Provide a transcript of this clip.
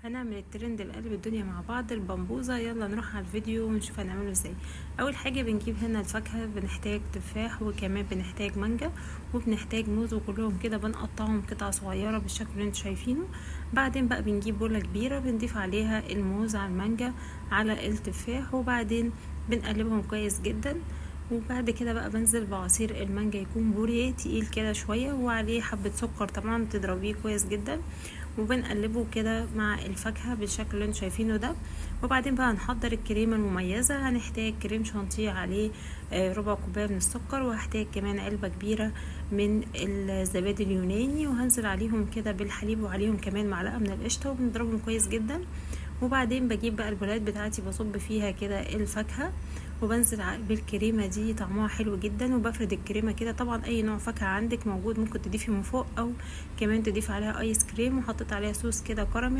هنعمل الترند اللي قلب الدنيا مع بعض، البمبوزة. يلا نروح على الفيديو ونشوف هنعمله ازاي. اول حاجة بنجيب هنا الفاكهة، بنحتاج تفاح وكمان بنحتاج مانجا وبنحتاج موز، وكلهم كده بنقطعهم قطع صغيرة بالشكل اللي انتوا شايفينه. بعدين بقى بنجيب بولة كبيرة بنضيف عليها الموز على المانجا على التفاح، وبعدين بنقلبهم كويس جدا. وبعد كده بقى بنزل بعصير المانجا، يكون بوريه تقيل كده شوية وعليه حبة سكر طبعا، بتضربيه كويس جدا، وبنقلبه كده مع الفاكهة بالشكل اللي انتوا شايفينه ده. وبعدين بقى هنحضر الكريمة المميزة. هنحتاج كريم شانتيه عليه ربع كوباية من السكر، وهحتاج كمان علبة كبيرة من الزبادي اليوناني، وهنزل عليهم كده بالحليب، وعليهم كمان معلقة من القشطة، وبنضربهم كويس جدا. وبعدين بجيب بقى البولات بتاعتي بصب فيها كده الفاكهة، وبنزل بالكريمة دي، طعمها حلو جدا. وبفرد الكريمة كده، طبعا اي نوع فاكهة عندك موجود ممكن تضيفي من فوق، او كمان تضيفي عليها ايس كريم. وحطيت عليها صوص كده كراميل.